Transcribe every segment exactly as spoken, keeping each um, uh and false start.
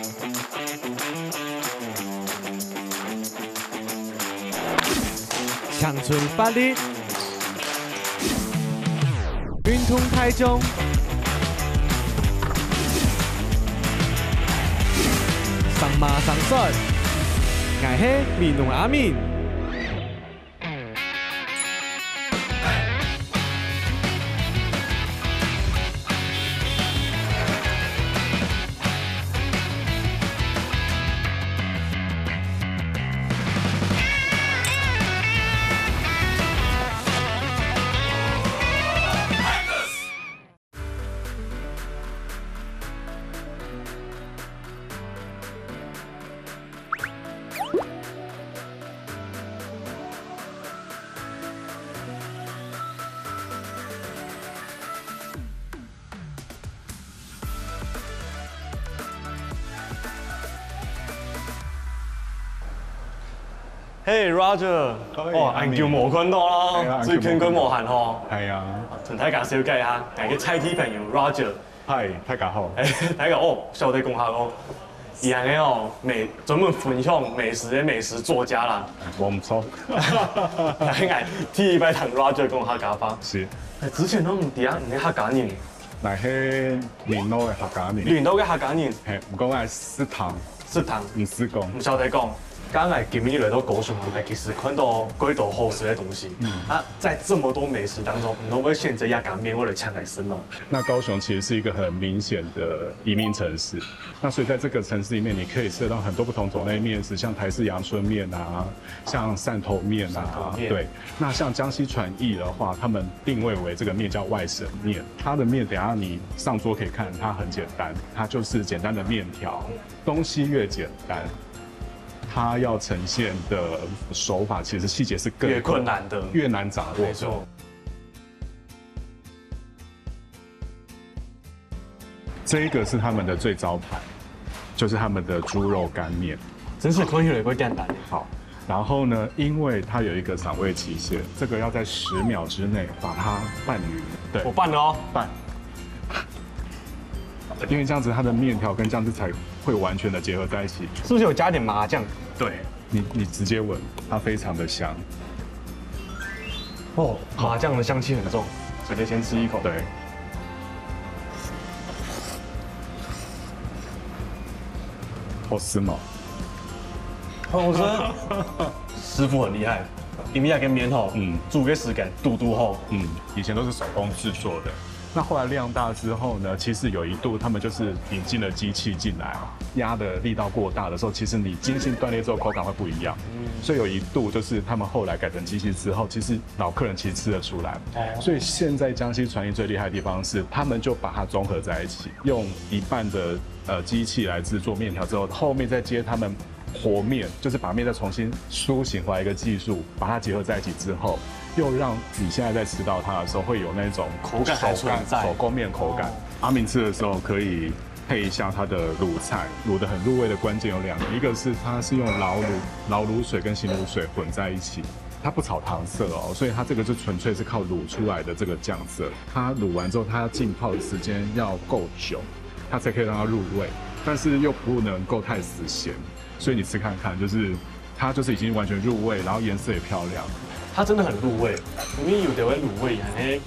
青春活力，運動大眾，生馬生帥，𠊎係美濃阿明。 Hey Roger，哦，恁久無看到啦，最近幾無閒吼。係啊，同大家紹介一下，𠊎个在地朋友 Roger。嗨，大家好。大家好，曉得講客哦。佢係个哦，美專門分享美食个美食作家啦。無毋著。𠊎第一擺同 Roger 講客家話。係。之前都毋知啊，你係客家人。𠊎係林老个客家人。林老个客家人。係，毋過𠊎食糖。 食糖。毋識講。毋曉得講。剛剛𠊎今日來到高雄，𠊎其實看到幾多好食个東西。啊，在這麼多美食當中，你都會選擇這家麵，為了搶來食呢？那高雄其實是一個很明顯的移民城市，那所以在這個城市裡面，你可以吃到很多不同種類的麵食，像台式陽春麵啊，像汕頭麵啊，汕頭麵。對。那像江西傳藝的話，他們定位為這個麵叫外省麵，它的麵等下你上桌可以看，它很簡單，它就是簡單的麵條， 東西越簡單，它要呈現的手法其實細節是更越困難的，越難掌握的。沒錯。這一個是他們的最招牌，就是他們的豬肉乾麵。真是看起來會簡單。好，然後呢，因為它有一個賞味期限，這個要在十秒之內把它拌勻。對，我拌了哦。拌。 因為這樣子它的麵條跟醬汁才會完全的結合在一起。是不是有加點麻醬？對，你你直接聞，它非常的香。哦，麻醬的香氣很重，直接先吃一口。對。好吃嗎？很好吃。師傅很厲害，因為那個麵吼，嗯，煮个時間堵堵好。嗯，以前都是手工製作的， 那後來量大之後呢，其實有一度他們就是引進了機器進來，壓的力道過大的時候，其實你筋性斷裂之後口感會不一樣。所以有一度就是他們後來改成機器之後，其實老客人其實吃得出來。所以現在江西傳藝最厲害的地方是，他們就把它綜合在一起，用一半的呃機器來製作麵條之後，後面再接他們 和麵，就是把麵再重新苏醒回來一個技術，把它結合在一起之後，又讓你現在在吃到它的時候會有那種口感還存在。手工麵口感。阿明吃的時候可以配一下它的滷菜，滷得很入味的關鍵有兩個，一個是它是用老滷、老滷水跟新滷水混在一起，它不炒糖色哦，所以它這個就純粹是靠滷出來的這個醬色。它滷完之後，它要浸泡的時間要夠久，它才可以讓它入味，但是又不能夠太死鹹。 所以你吃看看，就是它就是已經完全入味，然後顏色也漂亮。它真的很入味，因為有的會滷味，它那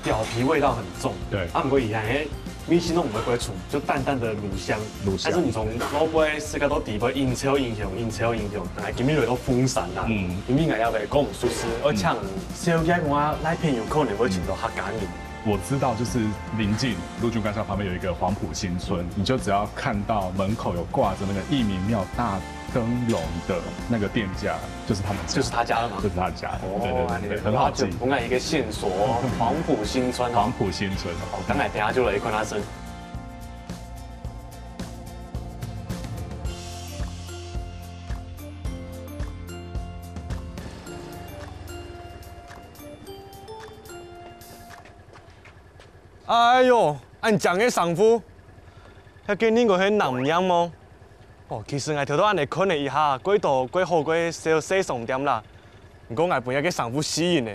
表皮味道很重。對。啊，毋過佢那味緒都毋會過重，就淡淡的滷香。滷香。但是你從老杯食到到底杯，一直有影響，一直有影響，來今日來到鳳山啦。嗯。因為𠊎也會講熟食，而且小姐講啊，來朋友可能會請到客家人。 我知道，就是臨近陸軍官校旁邊有一個黃埔新村，你就只要看到門口有掛著那個義民廟大燈籠的那個店家，就是他們家。就是他家了嗎？就是他家。哦，對對對對，很好記。那你就分𠊎一個線索哦，黃埔新村哦。黃埔新村。哦，當然等下就來看下先。 哎喲，恁靚个衫褲，該間應該係男人無？哦，其實𠊎偷偷恁仔看了一下，蓋多蓋好个小細商店啦。毋過𠊎分該个衫褲吸引了，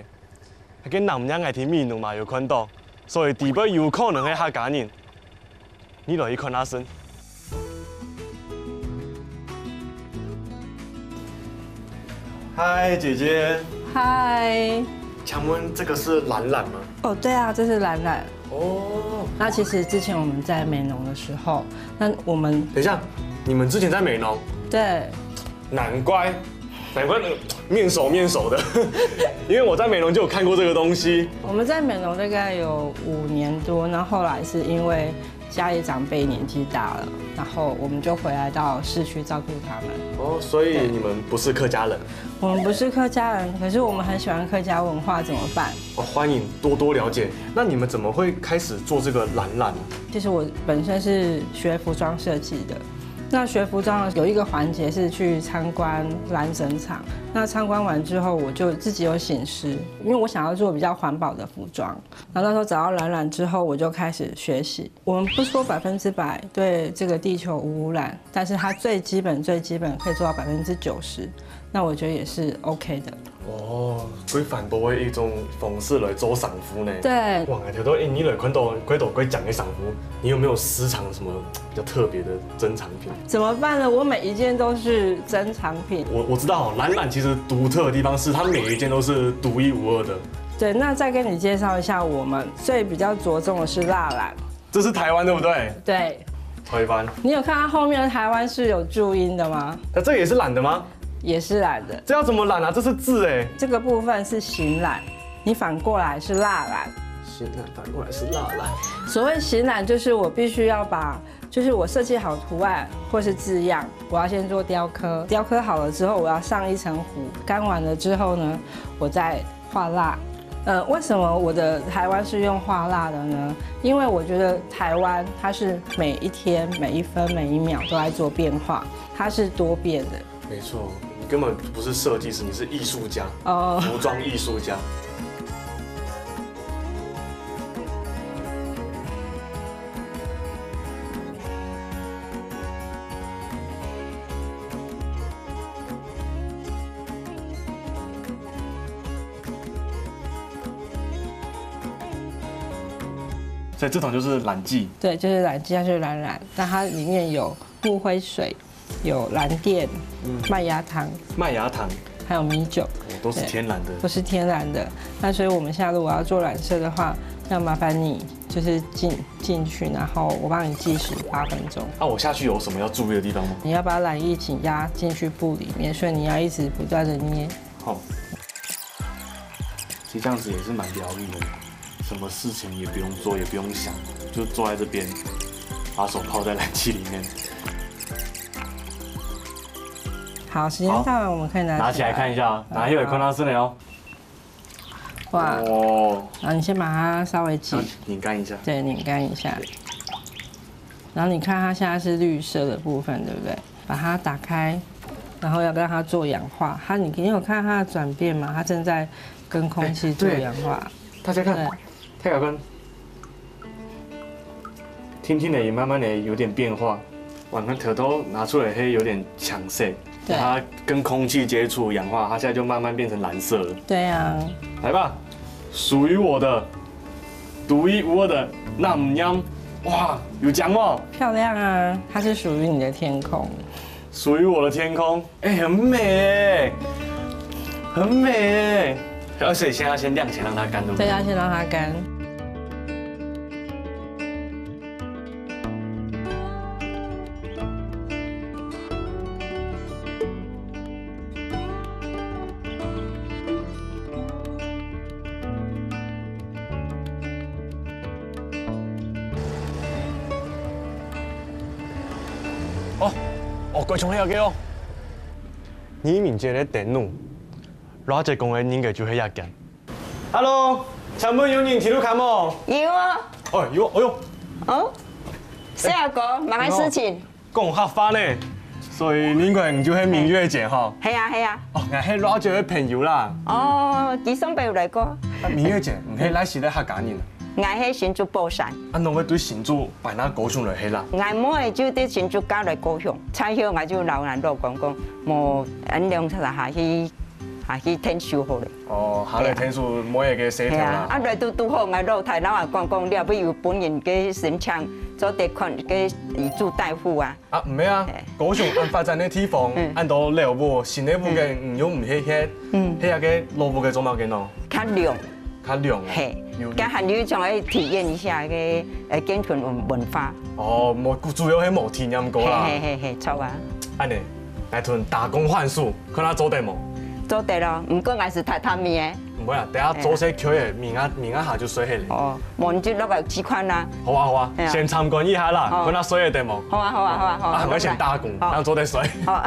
該个男人𠊎在美濃嘛有看到，所以知背有可能係客家人。你來去看下先。嗨，姐姐。嗨。请问这个是兰兰吗？哦，对啊，这是兰兰。哦。那其实之前我们在美浓的时候，那我们等一下，你们之前在美浓？对。难怪，难怪那个面熟面熟的，因为我在美浓就有看过这个东西。我们在美浓大概有五年多，那后来是因为家里长辈年纪大了，然后我们就回来到市区照顾他们。哦，所以你们不是客家人？我们不是客家人，可是我们很喜欢客家文化，怎么办？哦，欢迎多多了解。那你们怎么会开始做这个兰兰呢？其实我本身是学服装设计的，那学服装有一个环节是去参观染整厂。那参观完之后，我就自己有醒思，因为我想要做比较环保的服装。然后那时候找到兰兰之后，我就开始学习。我们不说百分之百对这个地球无污染，但是它最基本、最基本可以做到百分之九十，那我觉得也是 OK 的。哦，佢環保个一种方式来做衫褲呢。对。哇，𠊎頭到，欸，你來看到，看到佢講个衫褲，你有沒有私藏什麼比較特別的珍藏品？怎么办呢？我每一件都是珍藏品。我，我知道，兰兰其实独特的地方是它每一件都是独一无二的。对，那再跟你介绍一下我们最比较着重的是蜡染。这是台湾，对不对？对。台湾。你有看到后面的台湾是有注音的吗？那这个也是染的吗？也是染的。这要怎么染啊？这是字欸。这个部分是型染，你反过来是蜡染。型染反过来是蜡染。所谓型染，就是我必须要把，就是我设计好图案或是字样，我要先做雕刻。雕刻好了之后，我要上一层糊，干完了之后呢，我再画蜡。呃，为什么我的台湾是用画蜡的呢？因为我觉得台湾它是每一天、每一分、每一秒都在做变化，它是多变的。没错，你根本不是设计师，你是艺术家，哦。服装艺术家。所以这种就是染剂。对，就是染剂，它就是染染，但它里面有木灰水，有蓝靛、嗯。麦芽糖，麦芽糖。还有米酒。哦，都是天然的。对，都是天然的。那所以我们下次我要做染色的话，要麻烦你就是进，进去，然后我帮你计时八分钟。啊，我下去有什么要注意的地方吗？你要把染液挤压进去布里面，所以你要一直不断的捏。好。其实这样子也是蛮疗愈的，什么事情也不用做，也不用想，就坐在这边，把手泡在冷气里面。好，时间到了，我们可以拿起来。拿起来看一下啊，拿起来看它是哪哦。哇，哦。然后你先把它稍微挤，然后拧干一下。对，拧干一下。然后你看它现在是绿色的部分，对不对？把它打开，然后要让它做氧化。它，你，你有看它的转变吗？它正在跟空气做氧化。哎，对。大家看，对。大家看，轻轻地也慢慢地有点变化。哇，你看头头拿出来，嘿，有点抢色。对。它跟空气接触氧化，它现在就慢慢变成蓝色了。对啊。来吧，属于我的独一无二的蓝染。哇，有讲哦。漂亮啊，它是属于你的天空。属于我的天空，哎，很美哎，很美哎。而且现在先晾起来让它干，对不对？对啊，先让它干。哦，哦，該像該个哦。你面前个燈籠，羅姐講个應該就係這間。Hello，請問有人在屋下無？有啊。哎，有，哎喲。哦，細阿哥，麼个事情？ 講客話呢，所以你應該就係明月姐吼。係啊，係啊。哦，𠊎係羅姐个朋友啦。哦，佢上擺有來過。啊，明月姐，你係哪時个客家人啊？𠊎係新竹寶山。啊，仰會對新竹搬到高雄來係啦？𠊎妹就在新竹嫁來高雄，差不多𠊎就摎𠊎老公講，無，恁兩儕下去，下去𢯭手好了。哦，下來𢯭手妹个事頭啦。係啊，啊，來都，都好，𠊎老弟摎𠊎講講，你也有本人个申請，做得看个以住代護啊。啊，毋係啊，高雄恁發展个地方，恁多老屋，新个屋个，嗯，又毋係歇，係啊，該老屋个做麼个呢？較涼。較涼哦。係，該還有一種愛體驗一下个，呃，眷村文文化。哦，無，主要係無體驗過啦。係係係係，著啊。恁呢，來同打工換宿，看下做得無？做得咯，毋過𠊎係榻榻米个。 毋會啊，等下做事𤸁个，眠啊眠啊下就睡忒了。哦，無你就落來試看啦。好啊好啊，係啊。先參觀一下啦，好。看下睡得得無？好啊好啊好啊好啊，啊，𠊎先打工，好。正做得睡。好。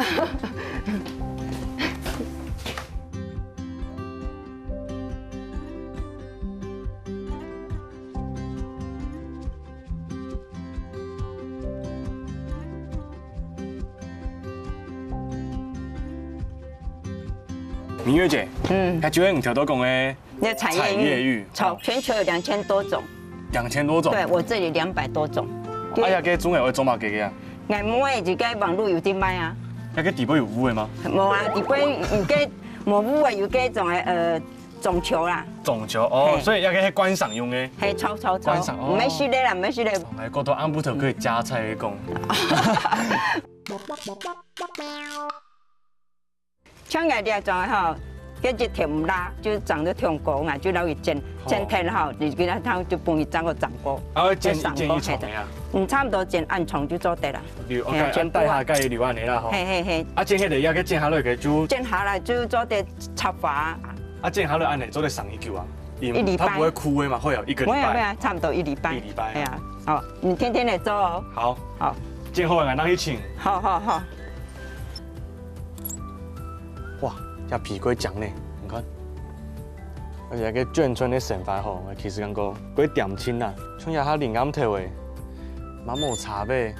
明月姐，嗯，該就係你頭先講个，那產業域，產業域，著，哦。全球有兩千多種。兩千多種？對，我這裡兩百多種。啊，該个種个愛做麼个个啊？𠊎買个就該網路有得賣啊。該个底背有烏个嗎？無啊，底背有該無烏个，有該種个，呃，種球啦。種球哦，嘿。所以該个係觀賞用个。嘿，著著著，觀賞哦。毋係食个啦，毋係食个。哎，過到暗晡頭可以加菜个講。 像𠊎這種吼，該日頭毋辣，就長得忒高，𠊎就摎佢剪，好。剪忒吼，你給它，它就分佢長个長高。啊，會剪，再長高，剪一重个啊？嘿的。嗯，差不多剪恁重就做得了。留，哦，嘿啊，該，全部啊。啊，底下該留恁呢啦，吼。嘿嘿嘿。啊，剪下來，該剪下來个就，剪下來就做得插花啊。啊，剪下來恁呢，做得生幾久啊？一禮拜。它不會枯萎嘛，會有一個禮拜。沒有沒有，差不多一禮拜。一禮拜啊。哎呀，好，你天天來做哦。好。好。剪好了，𠊎拿去請。好好好。 哇，這皮過靚呢，你看。而且該眷村个生活吼，𠊎其實感覺過恬靜啊，像這下臨暗頭个，嘛無車尾，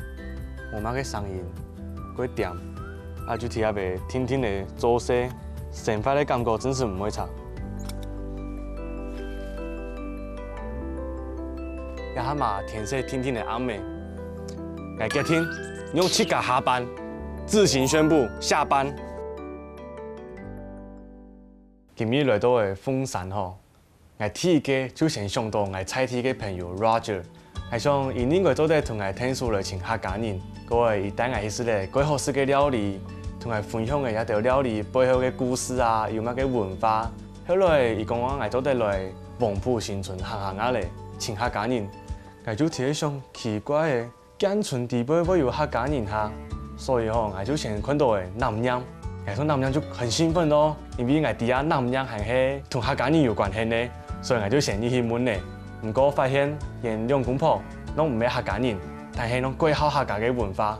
無麼个聲音，過恬，啊就在該位定定个做事，生活个感覺真係毋會差。這下嘛天色定定个暗暝，𠊎決定用自家下班， 自行宣布下班。今日來到个鳳山吼，𠊎第一個就先想到𠊎在地个朋友Roger。𠊎想佢應該做得同𠊎𢯭手來尋客家人，過後佢帶𠊎去食了蓋好食个料理，同𠊎分享了這兜料理背後个故事啊，有麼个文化。後來佢講話𠊎做得來黃埔新村行行啊咧，尋客家人。𠊎就在該想，奇怪个， 眷村底背會有客家人哈，所以吼，𠊎就先看到了南洋。𠊎看南洋就很興奮咯，因為𠊎知啊南洋還係同客家人有關係呢，所以𠊎就先入去問了。毋過發現，佢兩公婆，攏毋係客家人，但係攏蓋好客家个文化。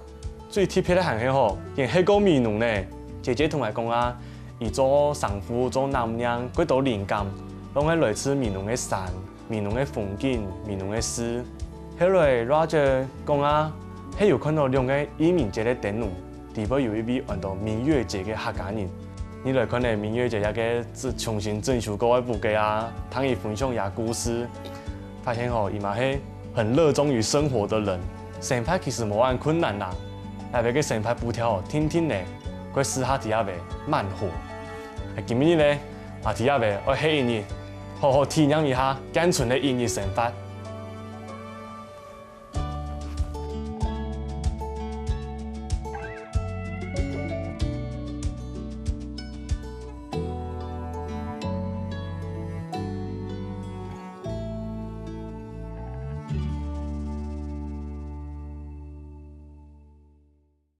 最特別个還係吼，佢係個美濃呢。姐姐同𠊎講啊，佢做生父做南洋，蓋多靈感，攏係來自美濃个山， 美濃个風景，美濃个事。後來Roger講啊，係有看到兩個義民節个燈籠，底背有一位安到明月姐个客家人。你來看了明月姐這個重新整修過个屋个啊，聽佢分享佢故事，發現吼，佢嘛係很熱衷於生活的人，生活其實無恁困難啦。這位个生活步調定定个，過適合在這位慢活。今日呢， 啊，在這位愛歇一日，好好體驗一下眷村个一日生活。